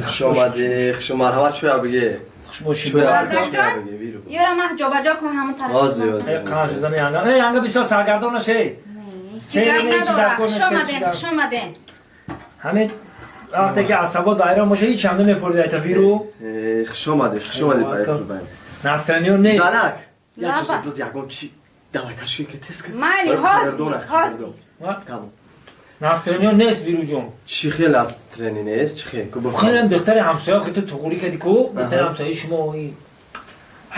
Хуш омадӣ, хуш марҳамат чӯя биге. Хуш бошӣ. Ёра мах ҷобаҷо кун ҳамон тараф. Озӣ, озӣ. Қанш зани янга. Эй, янга бисёр саргардон нашей. Хуш омаден, хуш омаден. Ҳамин вақте ки асабот вайрон боша, ҳеч ҳам намефурди айта виру. Хуш омадӣ, хуш омадӣ ба Эфрубайн. Настроение нест. Занак, як чиз боз ягон чи давай ташкил ки тест кун. Майли, ҳозир, ҳозир. Тамом. Настроение нест виру ҷон. Чӣ хел настроение нест? Чӣ хел? Хелам духтари ҳамсоя хито туғурӣ кади ку, духтари ҳамсояи шумо.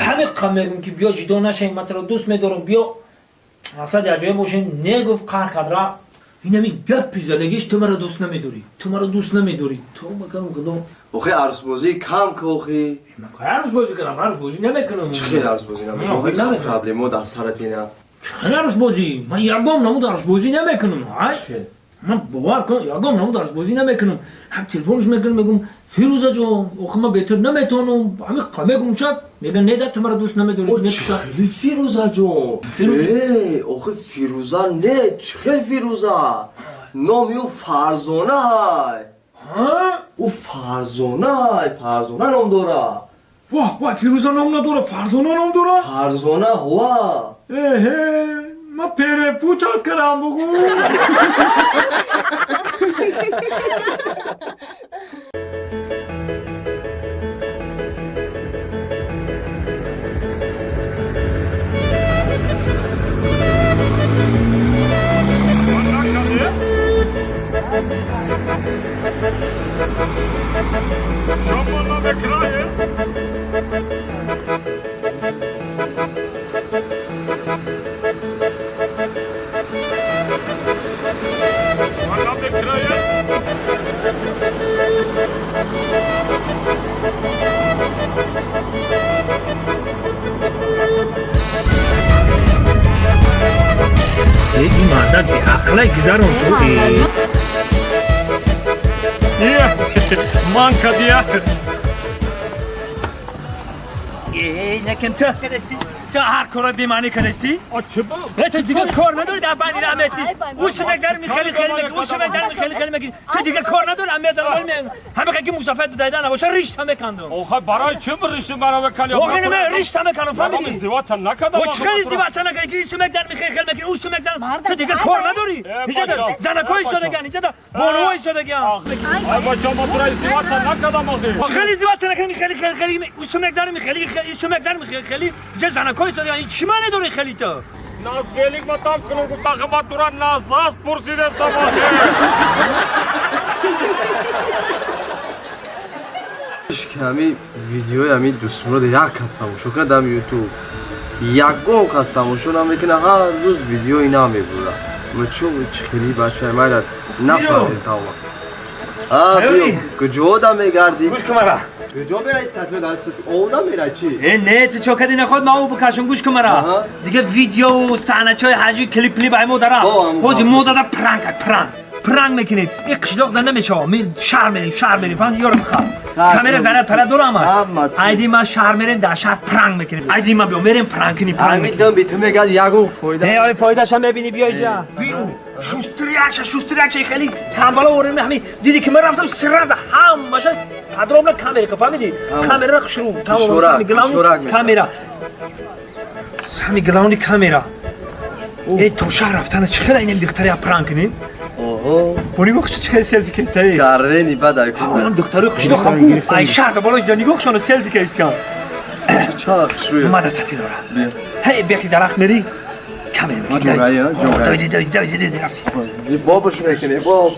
Ҳамин қам мегӯм ки биё ҷудо нашем, ман туро дӯст медорам, биё мақсад як ҷое бошем. Не гуфт, қаҳр кард рафт. Инами гапи задагиш ту маро дӯст намедорӣ, ту маро дӯст намедорӣ. То бакам худо. Охи арӯсбозӣ кам ки охи. Ман кай арӯсбозӣ кардам? Арӯсбозӣ намекунам. Чӣ хел арӯсбозӣ намекунӣ? Охи проблемо дар сарат ина. Чӣ хел арӯсбозӣ? Ман ягон намуд арӯсбозӣ намекунам. Ҳай? Ман бовар кун, ягон намуд арӯсбозӣ намекунам. Ҳам телефонш мекунам, мегӯм Фирӯза ҷон, охи ман бетар наметавонам. Ҳамин мегӯм шад, мегӯям не да ту маро дӯст намедорӣ. Чӣ Фирӯза ҷон? Э, охи Фирӯза не, чӣ хел Фирӯза? Номи ӯ Фарзона ҳай. Ӯ Фарзона ҳай, Фарзона ном дора. Воҳ, вой, Фирӯза ном надора, Фарзона ном дора? Фарзона, ва. Эҳе, ман перепутать кардам бугу. Ин мардак беақлай гузарон ту. Ман кадия. Эй, накем ту кадасти? Ту ҳар корро бемаънӣ кадасти? Ту дигар кор надорӣ дар банди раҳ местӣ. Ӯ чӣ мегзарӣ, хеле хеле мегӣ, ӯ чӣ мегзарӣ, хеле хеле мегӣ. Ту дигар кор надорӣ, ҳам мезанам, ҳама ки мусофат дайда набоша, ришта мекандам. Охай барои чӣ ришти маро меканӣ? Охай не, ришта меканам, фаҳмидӣ? Издивоҷа накардам. О, чӣ хел издивоҷа накардӣ? Ки ису мегзарӣ, хеле хеле мегӣ, ӯ мегзарам. Ту дигар кор надорӣ. Инҷа занакҳо истодаган, инҷа бонуҳо истодаган. Ай бача, ман туро издивоҷа накардам охи. Чӣ хел издивоҷа накардӣ? Хеле хеле хеле ӯ мегзарам, хеле хеле ису мегзарам, хеле хеле. Инҷа занакҳо истодаган. Ин чӣ маъне дорӣ хеле ту? Наз велик матам кунам гуфта, ман туро назаз пурсидастам охи. Ки ҳами видеои ҳами дӯстмурод як кас тамошо кунад дар Ютуб, ягон кас тамошо намекунад, ҳар рӯз видеои нав мебурад. Чо хели бачаи майра нафаҳмидем тамома. А биё, куҷо да мегардӣ? Гӯш кун мара. Куҷо мераи? Сатиё дар овда мераи чӣ? Э, не, ту чо кади наход ман ӯ бикашам, гӯш кун мара. Дига видео саҳначаҳои ҳаҷви клип клип ай мо дара. Ҳозир мо дада пранк, пранк. Пранк мекунем. Ин қишлоқ да намешава. Ме шаҳр мерем, шаҳр мерем. Фаҳмидӣ? Ёро бихаб. Камера зарар тара дорам. Айди ма шаҳр мерем, дар шаҳр пранк мекунем. Айди ма биё мерем пранк кунем, пранк. Ҳамин дам би ту мегӯяд ягон фоида. Не, ой фоидаша мебинӣ, биё инҷа. Биё, шустрякша, шустрякша хеле тамбала орем ҳамин. Дидӣ ки ман рафтам сразу ҳамаша подробно камера ка, фаҳмидӣ? Камера хушрӯ, тамом, ҳамин главный камера. Ҳамин главный камера. Эй, то шаҳр рафтана чӣ хел инем духтари пранк кунем? Оҳо. Бо нигоҳ чӣ хел селфи кестаи. Каррени бадай ку. Он духтари хушдо хам ку. Ай шаҳр да боло ҷо нигоҳ шоно селфи кестиан. Ча хушрӯя. Мада сати дора. Ҳей, бехи дарахт мери. Камера мегири. Давиди, давиди, давиди, давиди, рафти. Бобуш мекунӣ, боб.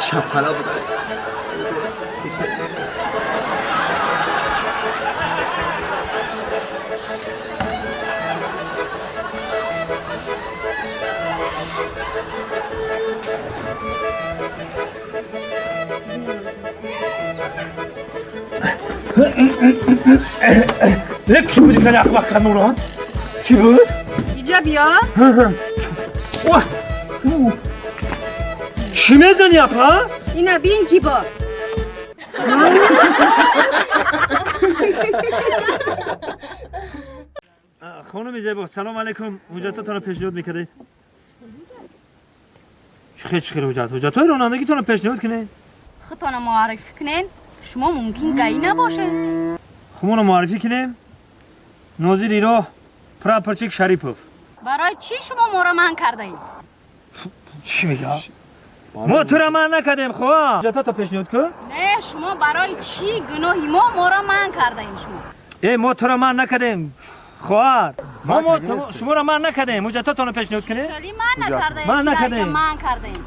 Чапала будай. Ки буди хеле ахмақ кард? Ки буд? Иҷа биё. Чӣ мезанӣ, апа? Ина бин ки бо. Хонуми зебо, салом алейкум. Ҳуҷҷатотонро пешниҳод мекардед? Чӣ хел ҳуҷҷат? Ҳуҷҷатҳои ронандагитонро пешниҳод кунед. Худтонро муаррифӣ кунед. Шумо мумкин ГАИ набошед. Худмонро муаррифӣ кунем. Нозири роҳ прапорщик Шарипов. Барои чӣ шумо моро манъ кардаед? Чӣ мега? Мо туро манъ накардем, хоҳар. Ҳуҷҷатото пешниҳод кун. Не, шумо барои чӣ гуноҳи мо моро манъ кардаед шумо? Э, мо туро манъ накардем, хоҳар. Мо шуморо манъ накардем. Ҳуҷҷатотонро пешниҳод кунед. Хеле манъ накардаед. Манъ накардем. Манъ кардаем.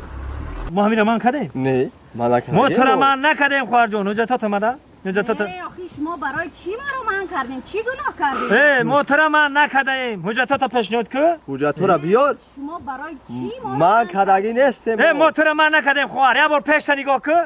Мо ҳаминро манъ кардем? Не, манъ накардем. Мо туро манъ накардем, хоҳарҷон. Ҳуҷҷатото мада. Ҳуҷҷатото. Не, охи шумо барои чӣ моро манъ кардем? Чӣ гуноҳ кардем? Э, мо туро манъ накардаем. Ҳуҷҷатото пешниҳод кун. Ҳуҷҷатҳоро биёр. Шумо барои чӣ моро Манъ кардагӣ нестем. Э, мо туро манъ накардем, хоҳар. Як бор пешта нигоҳ кун.